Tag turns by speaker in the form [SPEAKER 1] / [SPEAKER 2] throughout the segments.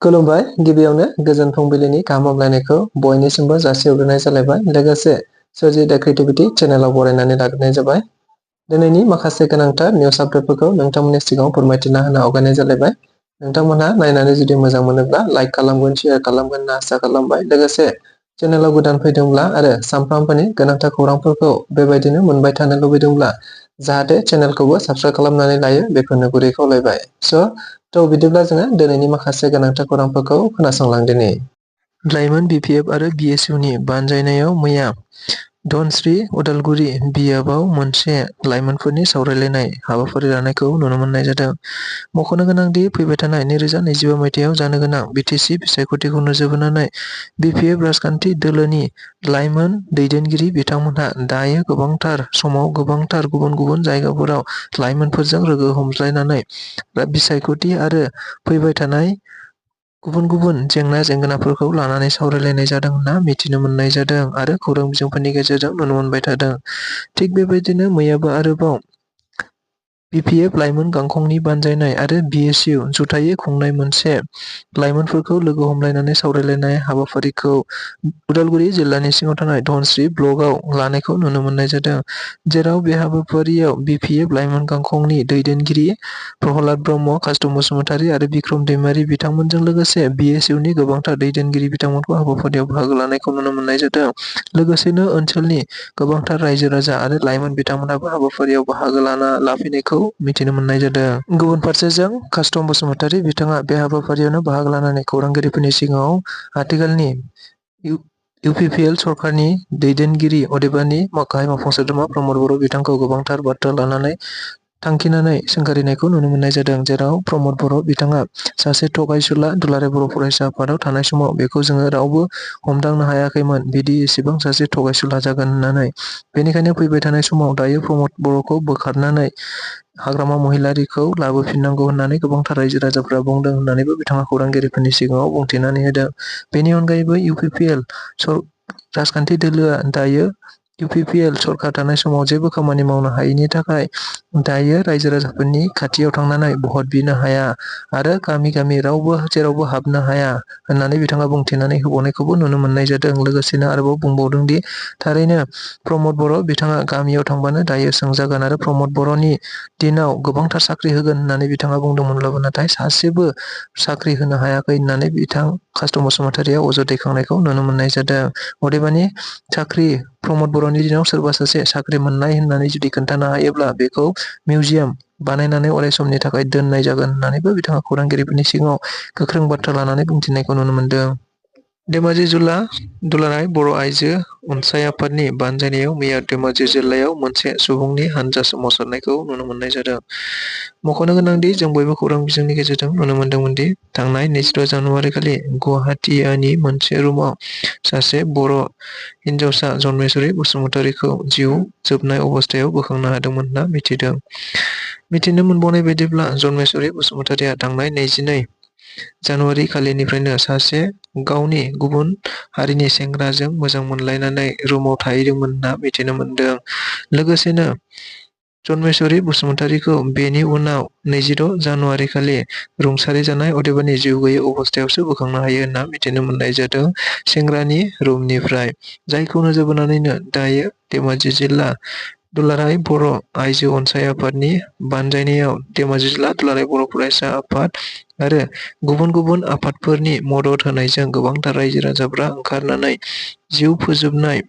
[SPEAKER 1] खुलुमबाय। गिबियावनो गोजोन फुंबिलिनि गाहाम हामलायनायखौ बयनिसिमबो जासिहरग्रोनाय जालायबाय। लोगोसे सोरजि दा क्रिएटिभिटी चेनेलाव बरायनानै लाग्रोनाय जाबाय। दिनैनि माखासे गोनांथार निउस आपडेटफोरखौ नोंथांमोननि सिगाङाव फोरमायथिना होनो आवगायनाय जालायबाय। नोंथांमोनहा नायनानै जुदि मोजां मोनोब्ला लाइक खालामगोन, शेयार खालामगोन होनना आसा खालामबाय। लोगोसे चेनेलाव गोदान फैदोंब्ला आरो सानफ्रामबोनि गोनांथार खौरांफोरखौ बेबायदिनो मोनबाय थानो लुबैदोंब्ला जाहाथे चेनेलखौबो साबस्क्राइब खालामनानै लायो, बेखौनो गुरै खावलायबाय। बिदिब्ला जोङो दिनैनि माखासे गोनांथार खौरांफोरखौ खोनासंलांदिनि। लाइमोन BPF आरो BSUनि बानजायनायाव मैया धनस्री उदालगुरि बियाबाव मोनसे लाइमोनफोरनि सावरायलायनाय हाबाफारि लानायखौ नुनो मोननाय जादों। मख'नो गोनांदि फैबाय थानाय 2025 मायथाइयाव जानो गोनां BTC बिसायख'थिखौ नोजोर होनानै BPF राजखान्थि दोलोनि लाइमोन दैदेनगिरि बिथांमोनहा दायो गोबांथार समाव गोबांथार गुबुन गुबुन जायगाफोराव लाइमोनफोरजों लोगो हमज्लायनानै बिसायख'थि आरो फैबाय थानाय गुबुन गुबुन जेंना जेंगोनाफोरखौ लानानै सावरायलायनाय जादों होनना मिथिनो मोननाय जादों आरो खौरां बिजोंफोरनि गेजेरजों नुनो मोनबाय थादों। थिग बेबायदिनो मैयाबो आरोबाव BPF लाइमोन गांखंनि बानजायनाय आरो BSU जुथायै खुंनाय मोनसे लाइमोनफोरखौ लोगो हमलायनानै सावरायलायनाय हाबाफारिखौ उदालगुरि जिल्लानि सिङाव थानाय धनस्री ब्लकआव लानायखौ नुनो मोननाय जादों। जेराव बे हाबाफारियाव BPF लाइमोन गांखंनि दैदेनगिरि प्रहलाद ब्रह्म, कास्तु बसुमतारी आरो बिक्रम दैमारी बिथांमोनजों लोगोसे BSUनि गोबांथार दैदेनगिरि बिथांमोनखौ हाबाफारियाव बाहागो लानायखौ नुनो मोननाय जादों। लोगोसेनो ओनसोलनि गोबांथार रायजो राजा आरो लाइमोन बिथांमोनाबो हाबाफारियाव बाहागो लाफैनायखौ मिथिनो मोननाय जादों। गुबुन फारसेजों कास्तम बसुमतारी बिथाङा बे हाबाफारियावनो बाहागो लानानै खौरांगिरिफोरनि सिगाङाव आथिखालनि UPPL सरकारनि दैदेनगिरि अदेबानि गाहाय मावफुं सोद्रोमा प्रमद बर' बिथांखौ गोबांथार बाथ्रा लानानै थांखिनानै सोंखारिनायखौ नुनो मोननाय जादों। जेराव प्रमद बर' बिथाङा सासे थगायसुला दुलाराय बर' फरायसा आफादाव थानाय समाव बेखौ जोङो रावबो हमदांनो हायाखैमोन बिदि एसेबां सासे थगायसुला जागोन होननानै। बेनिखायनो फैबाय थानाय समाव दायो प्रमद बर'खौ बोखारनानै हाग्रामा महिलारिखौ लाबोफिननांगौ होननानै गोबांथार रायजो राजाफ्रा बुंदों होननानैबो बिथाङा खौरांगिरिफोरनि सिगाङाव बुंथिनानै होदों। बेनि अनगायैबो UPPL राजखान्थि दोलोआ दायो UPPL सरकार थानाय समाव जेबो खामानि मावनो हायैनि थाखाय दायो रायजो राजाफोरनि खाथियाव थांनानै भट बिनो हाया आरो गामि गामि रावबो जेरावबो हाबनो हाया होननानै बिथाङा बुंथिनानै होबावनायखौबो नुनो मोननाय जादों। लोगोसेनो आरोबाव बुंबावदों दि थारैनो प्रमद बर' बिथाङा गामियाव थांबानो दायो सोंजागोन आरो प्रमद बर'नि दिनाव गोबांथार साख्रि होगोन होननानै बिथाङा बुंदोंमोनब्लाबो नाथाय सासेबो साख्रि होनो हायाखै होननानै बिथां कास्तम बसुमतारीया अजद दैखांनायखौ नुनो मोननाय जादों। अदेबानि साख्रि प्रमद बर'नि दिनाव सोरबा सासे साख्रि मोननाय होननानै जुदि खोन्थानो हायोब्ला बेखौ मिउजियाम बानायनानै अराय समनि थाखाय दोननाय जागोन होननानैबो बिथाङा खौरांगिरिफोरनि सिगाङाव गोख्रों बाथ्रा लानानै बुंथिनायखौ नुनो मोनदों। धेमाजि दुलाराय बर' आइजो अनसाय आफादनि बानजायनायाव मैया धेमाजि जिल्लायाव मोनसे सुबुंनि हानजा सोमावसारनायखौ नुनो मोननाय जादों। मख'नो गोनांदि जों बयबो खौरां बिजोंनि गेजेरजों नुनो मोनदोंमोन दि थांनाय 26 जानुवारि खालि गुवाहाटीनि मोनसे रुमाव सासे बर' हिनजावसा जन्मेश्वरी बसुमतारीखौ जिउ जोबनाय अबस्थायाव बोखांनो हादोंमोन होनना मिथिनो मोनबावनाय बायदिब्ला जन्मेश्वरी बसुमतारीया थांनाय 22 जानुवारि खालिनिफ्रायनो सासे गावनि गुबुन हारिनि सेंग्राजों मोजां मोनलायनानै रुमाव थाहैदोंमोन होनना मिथिनो मोनदों। लोगोसेनो जन्मेश्वरी बसुमतारीखौ बेनि उनाव 26 जानुवारि खालि रुंसारि जानाय अदेबानि जिउ गैयै अबस्थायावसो बोखांनो हायो होनना मिथिनो मोननाय जादों सेंग्रानि रुमनिफ्राय। जायखौ नोजोर बोनानैनो दायो धेमाजि जिल्ला दुलाराय बर' आइजो अनसाय आफादनि बानजायनायाव धेमाजि जिल्ला दुलाराय बर' फरायसा आफाद आरो गुबुन गुबुन आफादफोरनि मदद होनायजों गोबांथार रायजो राजाफ्रा ओंखारनानै जिउ फोजोबनाय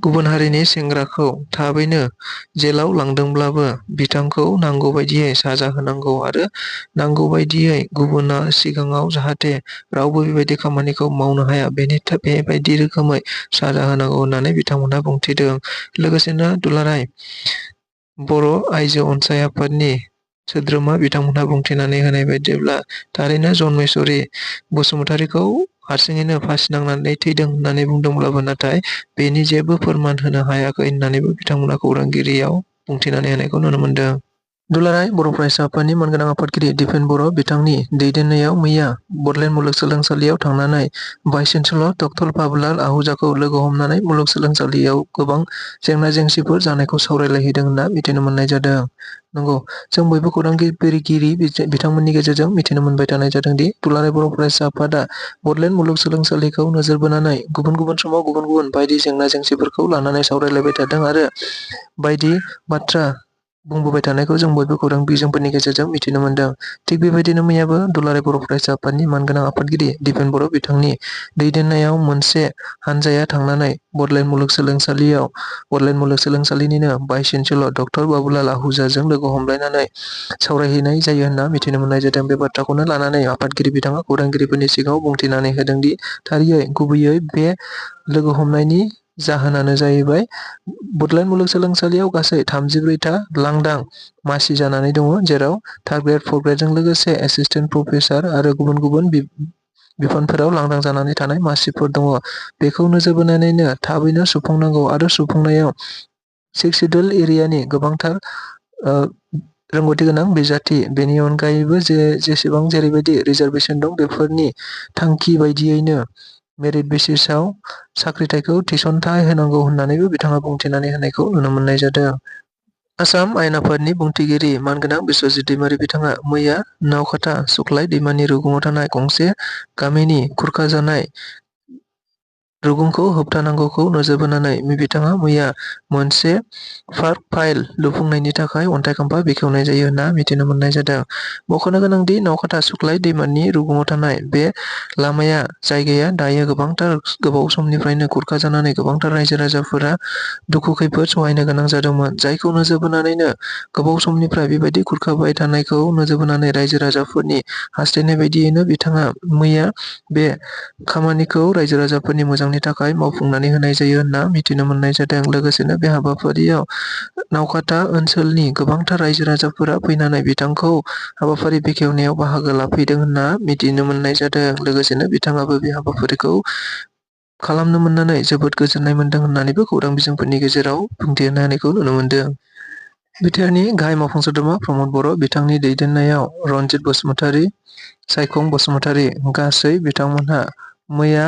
[SPEAKER 1] गुबुन हारिनि सेंग्राखौ थाबैनो जेलाव लांदोंब्लाबो बिथांखौ नांगौ बायदियै साजा होनांगौ आरो नांगौ बायदियै गुबुना सिगाङाव जाहाथे रावबो बेबायदि खामानिखौ मावनो हाया बेबायदि रोखोमै साजा होनांगौ होननानै बिथांमोनहा बुंथिदों। लोगोसेनो दुलाराय बर' आइजो अनसाय आफादनि सोद्रोमा बिथांमोनहा बुंथिनानै होनाय बायदिब्ला थारैनो जन्मेश्वरी बसुमतारीखौ हारसिङैनो फासि नांनानै थैदों होननानै बुंदोंब्लाबो नाथाय बेनि जेबो फोरमान होनो हायाखै होननानैबो बिथांमोना खौरांगिरियाव बुंथिनानै होनायखौ नुनो मोनदों। दुलाराय बर' फरायसा आफादनि मानगोनां आफादगिरि दिपेन बर' बिथांनि दैदेननायाव मैया बड'लेण्ड मुलुगसोलोंसालियाव थांनानै भाइस चेन्सेलर डक्टर बाबुलाल आहूजाखौ लोगो हमनानै मुलुगसोलोंसालियाव गोबां जेंना जेंसिफोर जानायखौ सावरायलायहैदों होनना मिथिनो मोननाय जादों। नंगौ, जों बयबो खौरांगिरि बिथांमोननि गेजेरजों मिथिनो मोनबाय थानाय जादों दि दुलाराय बर' फरायसा आफादा बड'लेण्ड मुलुगसोलोंसालिखौ नोजोर बोनानै गुबुन गुबुन समाव गुबुन गुबुन बायदि जेंना जेंसिफोरखौ लानानै सावरायलायबाय थादों आरो बायदि बाथ्रा बुंबोबाय थानायखौ जों बयबो खौरां बिजोंफोरनि गेजेरजों मिथिनो मोनदों। थिग बेबायदिनो मैयाबो दुलाराय बर' फरायसा आफादनि मानगोनां आफादगिरि दिपेन बर' बिथांनि दैदेननायाव मोनसे हानजाया थांनानै बड'लेण्ड मुलुगसोलोंसालिनिनो भाइस चेन्सेलर डक्टर बाबुलाल आहूजाजों लोगो हमलायनानै सावरायहैनाय जायो होनना मिथिनो मोननाय जादों। बे बाथ्राखौनो लानानै आफादगिरि बिथाङा खौरांगिरिफोरनि सिगाङाव बुंथिनानै होदोंदि थारैनो गुबैयै बे लोगो हमनायनि जाहोनानो जाहैबाय बड'लेण्ड मुलुगसोलोंसालियाव गासै 34टा लांदां मासि जानानै दङ, जेराव थार्ड ग्रेड, फर्थ ग्रेडजों लोगोसे एसिस्टेन्ट प्रफेसार आरो गुबुन गुबुन बिफानफोराव लांदां जानानै थानाय मासिफोर दङ। बेखौ नोजोर बोनानैनो थाबैनो सुफुंनांगौ आरो सुफुंनायाव 6 सिडुल एरियानि गोबांथार रोंगौथि गोनां बिजाथि, बेनि अनगायैबो जेसेबां जेरैबायदि रिजार्भेसन दं बेफोरनि थांखि बायदियैनो मेरिट बेसिसआव साख्रिथायखौ थिसनथाइ होनांगौ होननानैबो बिथाङा बुंथिनानै होनायखौ नुनो मोननाय जादों। आसाम आयेन आफादनि बुंथिगिरि मानगोनां बिस्वजित दैमारि बिथाङा मैया नावकाटा सुक्लाय दैमानि रुगुङाव थानाय गंसे गामिनि खुरखाजानाय रुगुंखौ होबथानांगौखौ नोजोर बोनानै बिथाङा मैया मोनसे पार्क फाइल लुफुंनायनि थाखाय अन्थाइ खाम्फा बेखेवनाय जायो होनना मिथिनो मोननाय जादों। मख'नो गोनांदि नावकाटा सुक्लाय दैमानि रुगुङाव थानाय बे जायगाया दायो गोबाव समनिफ्रायनो खुरखाजानानै गोबांथार रायजो राजाफोरा दुखु खैफोद सहायनो गोनां जादोंमोन। जायखौ नोजोर बोनानैनो गोबाव समनिफ्राय बेबायदि खुरखाबाय थानायखौ नोजोर बोनानै रायजो राजाफोरनि हास्थायनाय बायदियैनो बिथाङा मैया बे खामानिखौ रायजो राजाफोरनि मोजांनि थाखाय मावफुंनानै होनाय जायो होनना मिथिनो मोननाय जादों। लोगोसेनो बे हाबाफारियाव नावकाटा ओनसोलनि गोबांथार रायजो राजाफोरा फैनानै बिथांखौ हाबाफारि बेखेवनायाव बाहागो लाफैदों होनना मिथिनो मोननाय जादों। लोगोसेनो बिथाङाबो बे हाबाफारिखौ खालामनो मोननानै जोबोद गोजोननाय मोनदों होननानैबो खौरां बिजोंफोरनि गेजेराव बुंथिना होनायखौ नुनो मोनदों। बिटिआरनि गाहाय मावफुं सोद्रोमा प्रमद बर' बिथांनि दैदेननायाव रनजित बसुमतारी, सायखं बसुमतारी गासै बिथांमोनहा मैया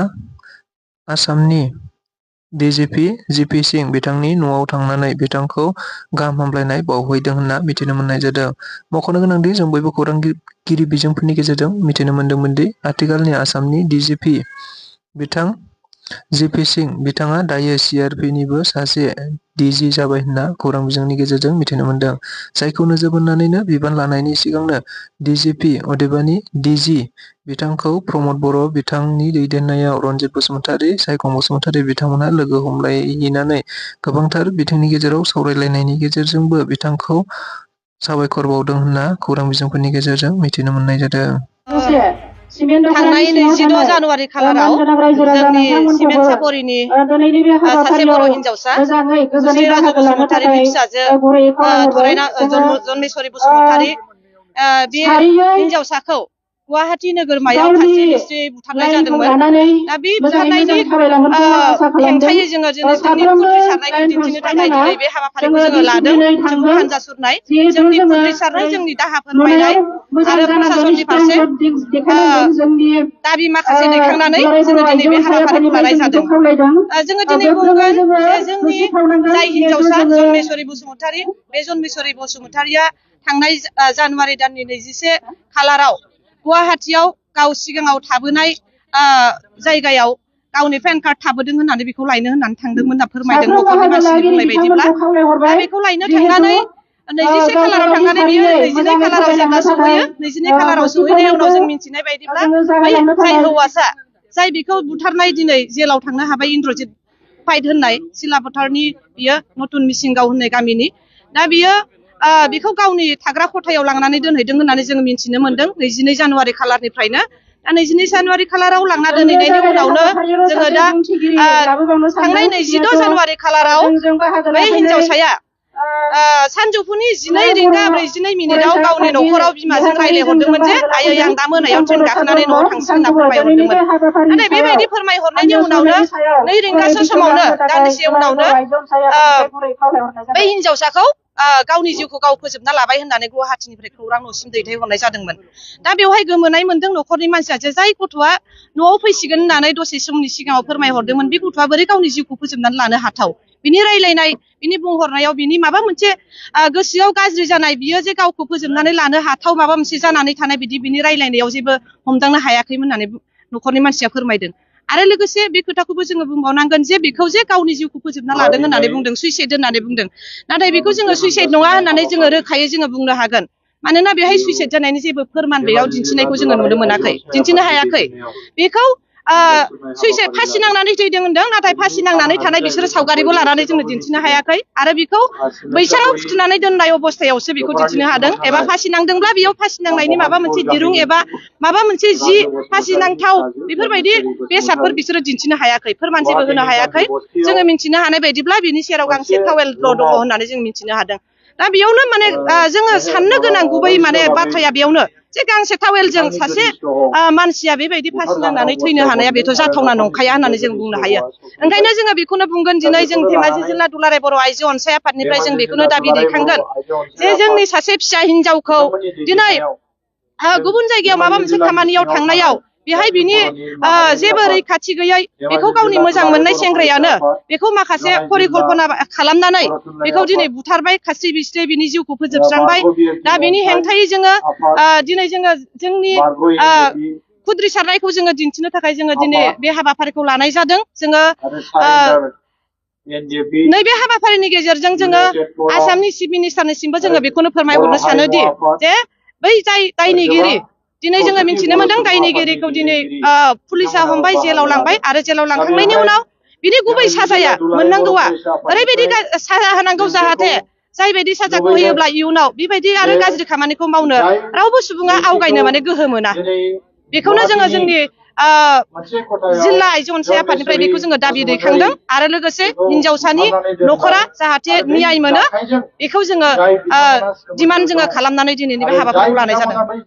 [SPEAKER 1] आसामनि डिजिपि जिपि सिं बिथांनि न'आव थांनानै बिथांखौ गाहाम हामलायनाय बावहैदों होनना मिथिनो मोननाय जादों। मख'नो गोनांदि जों बयबो खौरांगिरि बिजोंफोरनि गेजेरजों मिथिनो मोनदोंमोन दि आथिखालनि आसामनि डिजिपि बिथां जिपि सिं बिथाङा दायो सिआरपिनिबो सासे डिजि जाबाय होनना खौरां बिजोंनि गेजेरजों मिथिनो मोनदों। जायखौ नोजोर बोनानैनो बिबान लानायनि सिगांनो डिजिपि अदेबानि डिजि बिथांखौ प्रमद बर' बिथांनि दैदेननायाव रनजित बसुमतारी, सायखं बसुमतारी बिथांमोनहा लोगो हमलायहैनानै गोबांथार बिथिंनि गेजेराव सावरायलायनायनि गेजेरजोंबो बिथांखौ साबायखर बावदों होनना खौरां बिजोंफोरनि गेजेरजों मिथिनो मोननाय जादों।
[SPEAKER 2] थांनाय 26 जानुवारि खालाराव जोंनि सिमेन्ट सापरिनि सासे बर' हिन्जावसा सुश्री राजु बसुमतारीनि फिसाजो जन्मेस्वरी बसुमतारी बे हिन्जावसाखौ गुवाहाटी नोगोरमायाव खायसे निस्सय बुथारनाय जादोंमोन। दा बे बुथारनायनि हेंथायै जोङो दिनै जोंनि खुद्रिसारनायखौ दिन्थिनो थाखाय दिनै बे हाबाफारिखौ जोङो लादों। जोंबो हानजा सुरनाय, जोंनि खुद्रिसारनाय, जोंनि दाहा फोरमायनाय आरो प्रसासननि फारसे दाबि माखासे दैखांनानै जोङो दिनै बे हाबाफारिखौ लानाय जादों। जोङो दिनै बुंगोन जे जोंनि जाय हिन्जावसा जन्मेस्वरी बसुमतारी, बे जन्मेस्वरी बसुमतारीया थांनाय जानुवारि दाननि 21 खालाराव गुवाहाटीयाव गाव सिगाङाव थाबोनाय जायगायाव गावनि पेन कार्ड थाबोदों होननानै बेखौ लायनो होननानै थांदोंमोन होनना फोरमायदों न'खरनि मानसिनि बुंनाय बायदिब्ला। दा बेखौ लायनो थांनानै 21 खालाराव थांनानै बियो 22 खालाराव जेब्ला सहैयो, 22 खालाराव सहैनायनि उनाव जों मिन्थिनाय बायदिब्ला बै जाय हौवासा जाय बेखौ बुथारनाय दिनै जेलाव थांनो हाबाय, इन्द्रजित फाइट होननाय सिलापथारनि बियो नतुन मिसिंगाव होननाय गामिनि, दा बियो बेखौ गावनि थाग्रा खथायाव लांनानै दोनहैदों होननानै जों मिन्थिनो मोनदों 22 जानुवारि खालारनिफ्रायनो। दा 22 जानुवारि खालाराव लांना दोनहैनायनि उनावनो जोङो दा थांनाय 26 जानुवारि खालाराव बै हिन्जावसाया सानजौफुनि 12:42 गावनि न'खराव बिमाजों रायज्लायहरदोंमोन जे आयै आं दा मोनायाव ट्रेन गाखोनानै न'आव थांसै होनना फोरमायहरदोंमोन। नाथाय बेबायदि फोरमायहरनायनि उनावनो 2 रिंगासो समावनो, दान्दिसे उनावनो बै हिन्जावसाखौ गावनि जिउखौ गाव फोजोबना लाबाय होननानै गुवाहाटीनिफ्राय खौरां न'सिम दैथायहरनाय जादोंमोन। दा बेवहाय गोमोनाय मोनदों न'खरनि मानसिया जे जाय गथ'आ न'आव फैसिगोन होननानै दसे समनि सिगाङाव फोरमायहरदोंमोन बे गथ'आ बोरै गावनि जिउखौ फोजोबनानै लानो हाथाव। बिनि रायलायनाय, बिनि बुंहरनायाव बिनि माबा मोनसे गोसोआव गाज्रि जानाय, बियो जे गावखौ फोजोबनानै लानो हाथाव माबा मोनसे जानानै थानाय बिदि बिनि रायलायनायाव जेबो हमदांनो हायाखैमोन होननानै न'खरनि मानसिया फोरमायदों। आरो लोगोसे बे खोथाखौबो जोङो बुंबावनांगोन जे बेखौ जे गावनि जिउखौ फोजोबना लादों होननानै बुंदों, सुइसाइड होननानै बुंदों। नाथाय बेखौ जोङो सुइसाइड नङा होननानै जोङो रोखायै जोङो बुंनो हागोन। मानोना बेहाय सुइसाइड जानायनि जेबो फोरमान बेयाव दिन्थिनायखौ जोङो नुनो मोनाखै, दिन्थिनो हायाखै। बेखौ सुइसाइड फासि नांनानै थैदों होनदों, नाथाय फासि नांनानै थानाय बिसोरो सावगारिबो लानानै जोंनो दिन्थिनो हायाखै। आरो बेखौ बैसाङाव फुथुनानै दोननाय अबस्थायावसो बेखौ दिन्थिनो हादों। एबा फासि नांदोंब्ला बेयाव फासि नांनायनि माबा मोनसे दिरुं एबा माबा मोनसे जि फासि नांथाव बेफोरबायदि बेसादफोर बिसोरो दिन्थिनो हायाखै, फोरमान जेबो होनो हायाखै। जोङो मिन्थिनो हानाय बायदिब्ला बिनि सेराव गांसे टावेलल' दङ होननानै जों मिन्थिनो हादों। दा बेयावनो माने जोङो साननो गोनां गुबै माने बाथ्राया बेयावनो जे गांसे टावेलजों सासे मानसिया बेबायदि फासि नांनानै थैनो हानाया बेथ' जाथावना नंखाया होननानै जों बुंनो हायो। ओंखायनो जोङो बेखौनो बुंगोन, दिनै जों धेमाजि जिल्ला दुलाराय बर' आइजो अनसाय आफादनिफ्राय जों बेखौनो दाबि दैखांगोन जे जोंनि सासे फिसा हिनजावखौ दिनै गुबुन जायगायाव माबा मोनसे खामानियाव थांनायाव बेहाय बिनि जेबो रैखाथि गैयै बेखौ गावनि मोजां मोननाय सेंग्रायानो बेखौ माखासे परिकल्पना खालामनानै बेखौ दिनै बुथारबाय, खास्रि बिस्रि बिनि जिउखौ फोजोबस्रांबाय। दा बेनि हेंथायै जोङो दिनै जोङो जोंनि खुद्रिसारनायखौ जोङो दिन्थिनो थाखाय जोङो दिनै बे हाबाफारिखौ लानाय जादों। जोङो नैबे हाबाफारिनि गेजेरजों जोङो आसामनि चिफ मिनिस्टारनिसिमबो जोङो बेखौनो फोरमायहरनो सानोदि जे बै जाय दायनिगिरि, दिनै जोङो मिन्थिनो मोनदों दायनिगिरिखौ दिनै पुलिसा हमबाय, जेलाव लांबाय। आरो जेलाव लांखांनायनि उनाव बिनि गुबै साजाया मोननांगौआ ओरैबायदि साजा होनांगौ जाहाथे जायबायदि साजाखौ होयोब्ला इयुनाव बेबायदि आरो गाज्रि खामानिखौ मावनो रावबो सुबुङा आवगायनो माने गोहो मोना। बेखौनो जोङो जोंनि जिल्ला आइजो अनसाय आफादनिफ्राय बेखौ जोङो दाबि दैखांदों। आरो लोगोसे हिनजावसानि न'खरा जाहाथे न्याय मोनो बेखौ जोङो दिमान्ड जोङो खालामनानै दिनैनि बे हाबाफारिखौ लानाय जादों।